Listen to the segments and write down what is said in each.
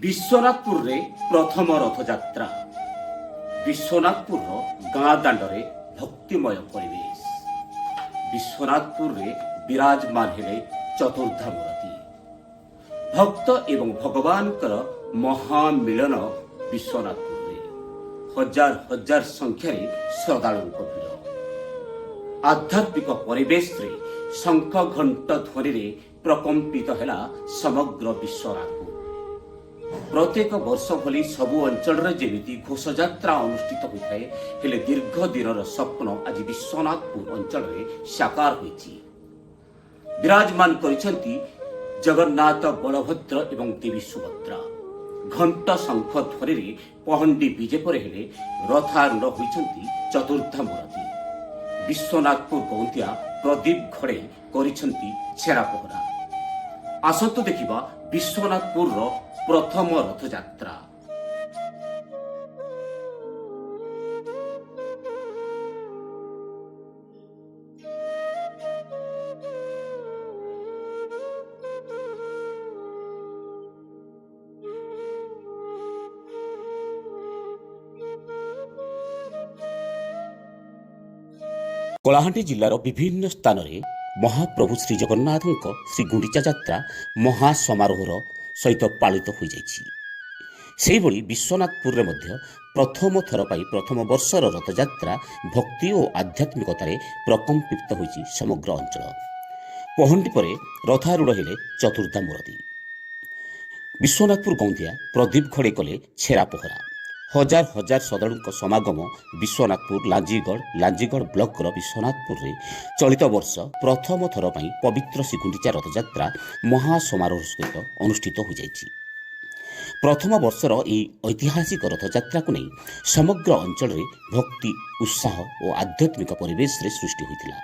ବିଶ୍ୱନାଥପୁରରେ ପ୍ରଥମ ରଥଯାତ୍ରା। ବିଶ୍ୱନାଥପୁରର ଗାଁ ଦାଣ୍ଡରେ ଭକ୍ତିମୟ ପରିବେଶ। ବିଶ୍ୱନାଥପୁରରେ ବିରାଜମାନ ହେଲେ ଚତୁର୍ଦ୍ଧାମୂରତି। ଭକ୍ତ ଏବଂ ଭଗବାନଙ୍କର ମହାମିଳନ। ବିଶ୍ୱନାଥପୁରରେ ହଜାର ହଜାର ସଂଖ୍ୟାରେ ଶ୍ରଦ୍ଧାଳୁଙ୍କ ଭିଡ଼। ଆଧ୍ୟାତ୍ମିକ ପରିବେଶରେ ଶଙ୍ଖ ଘଣ୍ଟ ଧ୍ୱନିରେ ପ୍ରକମ୍ପିତ ହେଲା ସମଗ୍ର ବିଶ୍ୱନାଥପୁର। ପ୍ରତ୍ୟେକ ବର୍ଷ ଭଳି ସବୁ ଅଞ୍ଚଳରେ ଯେମିତି ଘୋଷଯାତ୍ରା ଅନୁଷ୍ଠିତ ହୋଇଥାଏ, ହେଲେ ଦୀର୍ଘ ଦିନର ସ୍ୱପ୍ନ ଆଜି ବିଶ୍ୱନାଥପୁର ଅଞ୍ଚଳରେ ସାକାର ହୋଇଛି। ବିରାଜମାନ କରିଛନ୍ତି ଜଗନ୍ନାଥ, ବଳଭଦ୍ର ଏବଂ ଦେବୀ ସୁଭଦ୍ରା। ଘଣ୍ଟ ଶଙ୍ଖ ଧ୍ୱନିରେ ପହଣ୍ଡି ବିଜେ ପରେ ହେଲେ ରଥାରୂଢ଼ ହୋଇଛନ୍ତି ଚତୁର୍ଦ୍ଧା ମୂରତି। ବିଶ୍ୱନାଥପୁର ଗଉନ୍ତିଆ ପ୍ରଦୀପ ଘଡ଼େଇ କରିଛନ୍ତି ଛେରା ପହରା। ଆସନ୍ତୁ ଦେଖିବା ବିଶ୍ୱନାଥପୁରର ପ୍ରଥମ ରଥଯାତ୍ରା। କଳାହାଣ୍ଡି ଜିଲ୍ଲାର ବିଭିନ୍ନ ସ୍ଥାନରେ ମହାପ୍ରଭୁ ଶ୍ରୀଜଗନ୍ନାଥଙ୍କ ଶ୍ରୀଗୁଣ୍ଡିଚା ଯାତ୍ରା ମହାସମାରୋହର ସହିତ ପାଳିତ ହୋଇଯାଇଛି। ସେହିଭଳି ବିଶ୍ୱନାଥପୁରରେ ମଧ୍ୟ ପ୍ରଥମ ଥର ପାଇଁ ପ୍ରଥମ ବର୍ଷର ରଥଯାତ୍ରା ଭକ୍ତି ଓ ଆଧ୍ୟାତ୍ମିକତାରେ ପ୍ରକମ୍ପିତ ହୋଇଛି ସମଗ୍ର ଅଞ୍ଚଳ। ପହଣ୍ଡି ପରେ ରଥାରୂଢ଼ ହେଲେ ଚତୁର୍ଦ୍ଧା ମୂରତି। ବିଶ୍ୱନାଥପୁର ଗଉନ୍ତିଆ ପ୍ରଦୀପ ଘଡ଼େଇ କଲେ ଛେରା ପହରା। ହଜାର ହଜାର ଶ୍ରଦ୍ଧାଳୁଙ୍କ ସମାଗମ। ବିଶ୍ୱନାଥପୁର, ଲାଞ୍ଜିଗଡ଼, ଲାଞ୍ଜିଗଡ଼ ବ୍ଲକର ବିଶ୍ୱନାଥପୁରରେ ଚଳିତ ବର୍ଷ ପ୍ରଥମ ଥର ପାଇଁ ପବିତ୍ର ଶ୍ରୀଗୁଣ୍ଡିଚା ରଥଯାତ୍ରା ମହାସମାରୋହ ସହିତ ଅନୁଷ୍ଠିତ ହୋଇଯାଇଛି। ପ୍ରଥମ ବର୍ଷର ଏହି ଐତିହାସିକ ରଥଯାତ୍ରାକୁ ନେଇ ସମଗ୍ର ଅଞ୍ଚଳରେ ଭକ୍ତି, ଉତ୍ସାହ ଓ ଆଧ୍ୟାତ୍ମିକ ପରିବେଶରେ ସୃଷ୍ଟି ହୋଇଥିଲା।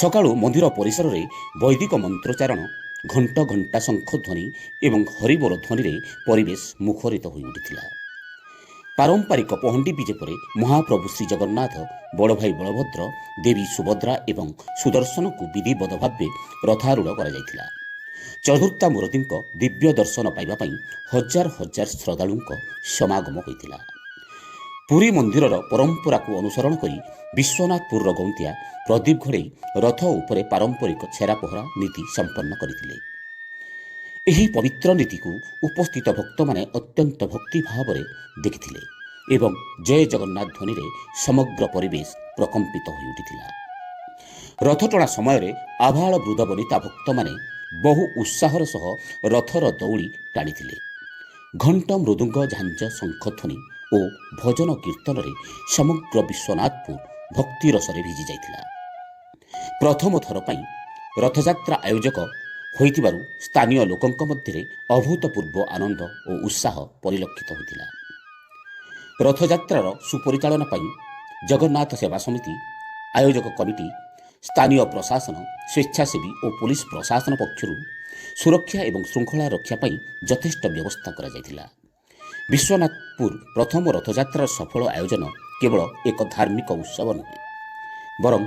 ସକାଳୁ ମନ୍ଦିର ପରିସରରେ ବୈଦିକ ମନ୍ତ୍ରୋଚ୍ଚାରଣ, ଘଣ୍ଟ ଘଣ୍ଟା, ଶଙ୍ଖ ଧ୍ୱନି ଏବଂ ହରିବୋଲ ଧ୍ୱନିରେ ପରିବେଶ ମୁଖରିତ ହୋଇଉଠିଥିଲା। ପାରମ୍ପରିକ ପହଣ୍ଡି ବିଜେ ପରେ ମହାପ୍ରଭୁ ଶ୍ରୀଜଗନ୍ନାଥ, ବଡ଼ଭାଇ ବଳଭଦ୍ର, ଦେବୀ ସୁଭଦ୍ରା ଏବଂ ସୁଦର୍ଶନଙ୍କୁ ବିଧିବଦ୍ଧ ଭାବେ ରଥାରୂଢ଼ କରାଯାଇଥିଲା। ଚତୁର୍ଦ୍ଧା ମୂରତିଙ୍କ ଦିବ୍ୟ ଦର୍ଶନ ପାଇବା ପାଇଁ ହଜାର ହଜାର ଶ୍ରଦ୍ଧାଳୁଙ୍କ ସମାଗମ ହୋଇଥିଲା। ପୁରୀ ମନ୍ଦିରର ପରମ୍ପରାକୁ ଅନୁସରଣ କରି ବିଶ୍ୱନାଥପୁରର ଗଉନ୍ତିଆ ପ୍ରଦୀପ ଘଡ଼େଇ ରଥ ଉପରେ ପାରମ୍ପରିକ ଛେରା ପହରା ନୀତି ସମ୍ପନ୍ନ କରିଥିଲେ। ଏହି ପବିତ୍ର ନୀତିକୁ ଉପସ୍ଥିତ ଭକ୍ତମାନେ ଅତ୍ୟନ୍ତ ଭକ୍ତି ଭାବରେ ଦେଖିଥିଲେ ଏବଂ ଜୟ ଜଗନ୍ନାଥ ଧ୍ୱନିରେ ସମଗ୍ର ପରିବେଶ ପ୍ରକମ୍ପିତ ହୋଇଉଠିଥିଲା। ରଥଟଣା ସମୟରେ ଆବାଳ ବୃଦ୍ଧ ବନିତା ଭକ୍ତମାନେ ବହୁ ଉତ୍ସାହର ସହ ରଥର ଦଉଡ଼ି ଟାଣିଥିଲେ। ଘଣ୍ଟ, ମୃଦୁଙ୍ଗ, ଝାଞ୍ଜ, ଶଙ୍ଖଧ୍ୱନି ଓ ଭଜନ କୀର୍ତ୍ତନରେ ସମଗ୍ର ବିଶ୍ୱନାଥପୁର ଭକ୍ତି ରସରେ ଭିଜି ଯାଇଥିଲା। ପ୍ରଥମ ଥର ପାଇଁ ରଥଯାତ୍ରା ଆୟୋଜକ ହୋଇଥିବାରୁ ସ୍ଥାନୀୟ ଲୋକଙ୍କ ମଧ୍ୟରେ ଅଭୂତପୂର୍ବ ଆନନ୍ଦ ଓ ଉତ୍ସାହ ପରିଲକ୍ଷିତ ହୋଇଥିଲା। ରଥଯାତ୍ରାର ସୁପରିଚାଳନା ପାଇଁ ଜଗନ୍ନାଥ ସେବା ସମିତି, ଆୟୋଜକ କମିଟି, ସ୍ଥାନୀୟ ପ୍ରଶାସନ, ସ୍ୱେଚ୍ଛାସେବୀ ଓ ପୋଲିସ ପ୍ରଶାସନ ପକ୍ଷରୁ ସୁରକ୍ଷା ଏବଂ ଶୃଙ୍ଖଳା ରକ୍ଷା ପାଇଁ ଯଥେଷ୍ଟ ବ୍ୟବସ୍ଥା କରାଯାଇଥିଲା। ବିଶ୍ୱନାଥପୁର ପ୍ରଥମ ରଥଯାତ୍ରାର ସଫଳ ଆୟୋଜନ କେବଳ ଏକ ଧାର୍ମିକ ଉତ୍ସବ ନୁହେଁ, ବରଂ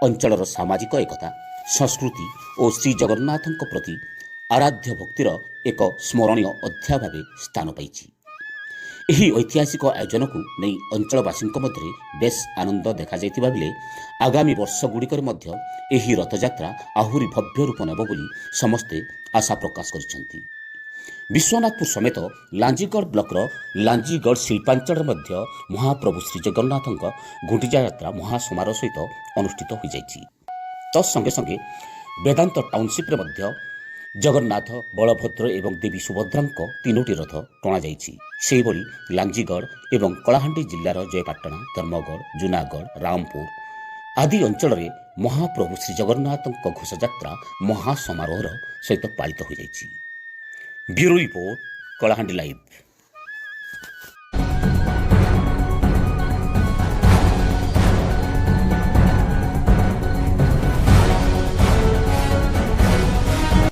ଅଞ୍ଚଳର ସାମାଜିକ ଏକତା, ସଂସ୍କୃତି ଓ ଶ୍ରୀଜଗନ୍ନାଥଙ୍କ ପ୍ରତି ଆରାଧ୍ୟ ଭକ୍ତିର ଏକ ସ୍ମରଣୀୟ ଅଧ୍ୟାୟ ଭାବେ ସ୍ଥାନ ପାଇଛି। ଏହି ଐତିହାସିକ ଆୟୋଜନକୁ ନେଇ ଅଞ୍ଚଳବାସୀଙ୍କ ମଧ୍ୟରେ ବେଶ୍ ଆନନ୍ଦ ଦେଖାଯାଇଥିବା ବେଳେ ଆଗାମୀ ବର୍ଷଗୁଡ଼ିକରେ ମଧ୍ୟ ଏହି ରଥଯାତ୍ରା ଆହୁରି ଭବ୍ୟ ରୂପ ନେବ ବୋଲି ସମସ୍ତେ ଆଶା ପ୍ରକାଶ କରିଛନ୍ତି। ବିଶ୍ୱନାଥପୁର ସମେତ ଲାଞ୍ଜିଗଡ଼ ବ୍ଲକର ଲାଞ୍ଜିଗଡ଼ ଶିଳ୍ପାଞ୍ଚଳରେ ମଧ୍ୟ ମହାପ୍ରଭୁ ଶ୍ରୀଜଗନ୍ନାଥଙ୍କ ଗୁଣ୍ଡିଚା ଯାତ୍ରା ମହାସମାରୋହ ସହିତ ଅନୁଷ୍ଠିତ ହୋଇଯାଇଛି। ତତ୍ସଙ୍ଗେ ସଙ୍ଗେ ବେଦାନ୍ତ ଟାଉନସିପ୍ରେ ମଧ୍ୟ ଜଗନ୍ନାଥ, ବଳଭଦ୍ର ଏବଂ ଦେବୀ ସୁଭଦ୍ରାଙ୍କ ତିନୋଟି ରଥ ଟଣାଯାଇଛି। ସେହିଭଳି ଲାଞ୍ଜିଗଡ଼ ଏବଂ କଳାହାଣ୍ଡି ଜିଲ୍ଲାର ଜୟପାଟଣା, ଧର୍ମଗଡ଼, ଜୁନାଗଡ଼, ରାମପୁର ଆଦି ଅଞ୍ଚଳରେ ମହାପ୍ରଭୁ ଶ୍ରୀଜଗନ୍ନାଥଙ୍କ ଘୋଷଯାତ୍ରା ମହାସମାରୋହର ସହିତ ପାଳିତ ହୋଇଯାଇଛି। Bureau report, Kalahandi live.